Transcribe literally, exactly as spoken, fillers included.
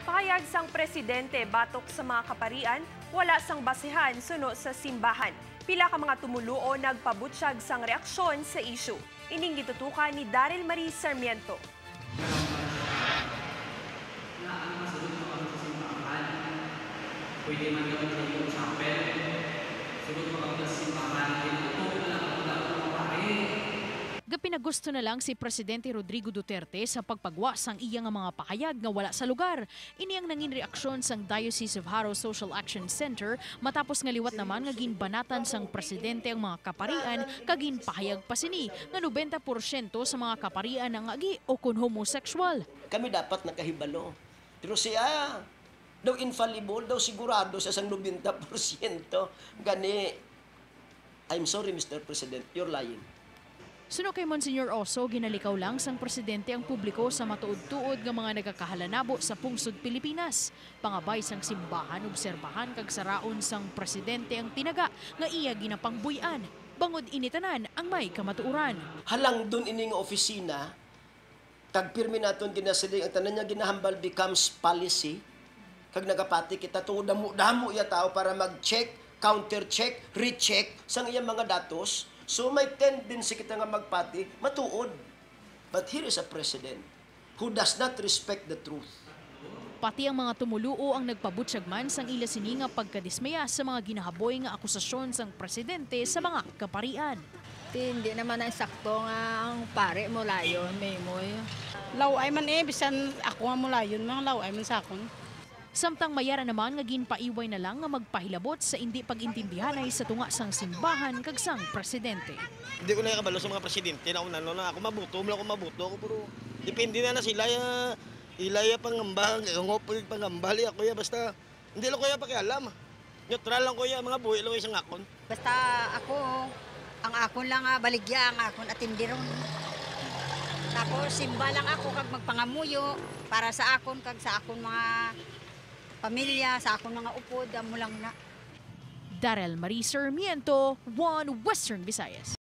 Pahayag sang presidente batok sa mga kaparian, wala sang basihan suno sa simbahan. Pila ka mga tumoluo nagpabutyag sang reaksyon sa issue. Ining gitutukan ni Daryl Marie Sarmiento. Na ang masulod pa kami sa simbahan. Pwede man daw sa iyong chapel. Sulod pa kami sa simbahan. Tinututok na lang ako dapat mga pare. Gapinagusto na lang si Presidente Rodrigo Duterte sa pagpagwa sang iya nga mga pahayag nga wala sa lugar. Ini ang nangin reaksyon sang Diocese of Jaro Social Action Center matapos nga liwat naman nga ginbanatan sang presidente ang mga kaparian kag ginpahayag pa sini nga nobenta porsyento sa mga kaparian ang agi o kon homosexual. Kami dapat nakahibalo. Pero siya, daw infallible, daw sigurado siya sang nobenta porsyento. Gani, I'm sorry, Mister President, you're lying. Suno kay Monsignor Oso, ginalikaw lang sang presidente ang publiko sa matuod-tuod nga mga nagakahalanabo sa pungsod Pilipinas. Pangabay sang simbahan, obserbahan kag saraon sang presidente ang tinaga nga iya ginapangbuy-an, bangod ini tanan ang may kamatuoran. Halangdon ini nga opisina, kag pirmi naton ginasiling ang tanan nga ginahambal becomes policy, kag nagapati kita tungod damo-damo iya tao para mag-check, counter-check, recheck sang iyang mga datos. So may tendency kita nga magpati matuod. But here is a president who does not respect the truth. Pati ang mga tumoluo ang nagpabutyag man sang ila sini nga pagkadismaya sa mga ginahaboy nga akusasyon sang presidente sa mga kaparian. Ti, hindi naman na sakto nga ang pare mo layon, Mimoy. Law-ay man eh, bisan ako nga mulayon man, law-ay man sa akon. Samtang may ara naman nga ginpaiway na lang nga magpahilabot sa indi pag-intindihanay sa tunga sang simbahan kag sang presidente. Hindi ko nakakabalo sa mga presidente na una, no, na ako mabuto, wala ako mabuto ako, pero depende na na sila, ya, ila ya pangamba, ang ngop pangamba, li ako ya, basta hindi lang ko ya pakialam. Neutral lang ko ya, mga buhi lang ko ya sa ngakon. Basta ako, ang akon lang nga baligya, ang akon atindiron. Tapos simba lang ako kag magpangamuyo para sa akon kag sa akon mga pamilya, sa akon mga upod, amo lang na. Daryl Marie Sarmiento, One Western Visayas.